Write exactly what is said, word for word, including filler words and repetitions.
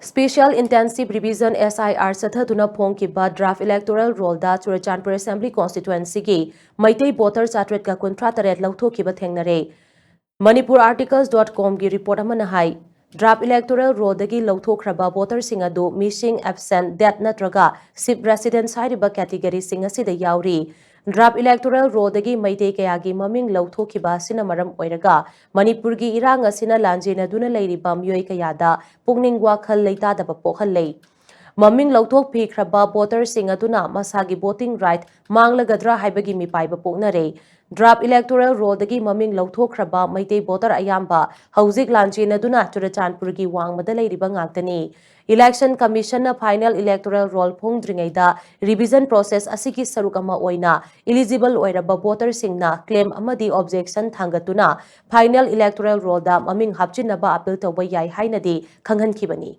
Special Intensive Revision, S I R, ꯆꯠꯊꯗꯨꯅ ꯐꯣꯡꯈꯤꯕ draft electoral roll the Churachandpur Assembly Constituency ꯒꯤ Meitei voter ꯆꯥꯇ꯭ꯔꯦꯠꯀ ꯀꯨꯟꯊ꯭ꯔꯥ ꯇꯔꯦꯠ ꯂꯧꯊꯣꯛꯈꯤꯕ ꯊꯦꯡꯅꯔꯦ꯫ Manipur Articles dot com ꯒꯤ report ꯑꯃꯅ ꯍꯥꯏ, draft electoral roll ꯗꯒꯤ ꯂꯧꯊꯣꯛꯈ꯭ꯔꯕ voter ꯁꯤꯡ ꯑꯗꯨ missing, absent, dead ꯅꯠꯇ꯭ꯔꯒ SIFF residents ꯍꯥꯏꯔꯤꯕ category ꯁꯤꯡ ꯑꯁꯤꯗ ꯌꯥꯎꯔꯤ꯫ Draft electoral roll ꯗꯒꯤ ꯃꯩꯇꯩ ꯀꯌꯥꯒꯤ ꯃꯃꯤꯡ ꯂꯧꯊꯣꯛꯈꯤꯕ ꯑꯁꯤꯅ ꯃꯔꯝ ꯑꯣꯏꯔꯒ ꯃꯅꯤꯄꯨꯔꯒꯤ ꯏꯔꯥꯡ ꯑꯁꯤꯅ ꯂꯥꯟꯖꯦꯟꯅꯗꯨꯅ ꯂꯩꯔꯤꯕ ꯃꯤꯑꯣꯏ ꯀꯌꯥꯗ ꯄꯨꯛꯅꯤꯡ ꯋꯥꯈꯜ ꯂꯩꯇꯥꯗꯕ ꯄꯣꯛꯍꯜꯂꯦ꯫ ꯃꯃꯤꯡ ꯂꯧꯊꯣꯛꯄꯤꯈ꯭ꯔꯕ voter ꯁꯤꯡ ꯑꯗꯨꯅ ꯃꯁꯥꯒꯤ voting right ꯃꯥꯡꯂꯒꯗ꯭ꯔꯥ ꯍꯥꯏꯕꯒꯤ ꯃꯤꯄꯥꯏꯕ ꯄꯣꯛꯅꯔꯦ꯫ Draft electoral roll ꯗꯒꯤ ꯃꯃꯤꯡ ꯂꯧꯊꯣꯛꯈ꯭ꯔꯕ ꯃꯩꯇꯩ voter ꯑꯌꯥꯝꯕ ꯍꯧꯖꯤꯛ ꯂꯥꯟꯖꯦꯟꯅꯗꯨꯅ ꯆꯨꯔꯆꯥꯟꯄꯨꯔꯒꯤ ꯋꯥꯡꯃꯗ ꯂꯩꯔꯤꯕ ꯉꯥꯛꯇꯅꯤ꯫ Election Commission ꯅ final electoral roll ꯐꯣꯡꯗ꯭ꯔꯤꯉꯩꯗ revision process ꯑꯁꯤꯒꯤ ꯁꯔꯨꯛ ꯑꯃ ꯑꯣꯏꯅ eligible ꯑꯣꯏꯔꯕ voter ꯁꯤꯡꯅ claim ꯑꯃꯗꯤ objection ꯊꯥꯡꯒꯠꯇꯨꯅ final electoral roll ꯗ ꯃꯃꯤꯡ ꯍꯥꯞꯆꯤꯟꯅꯕ appeal ꯇꯧꯕ ꯌꯥꯏ ꯍꯥꯏꯅꯗꯤ ꯈꯪꯍꯟꯈꯤꯕꯅꯤ꯫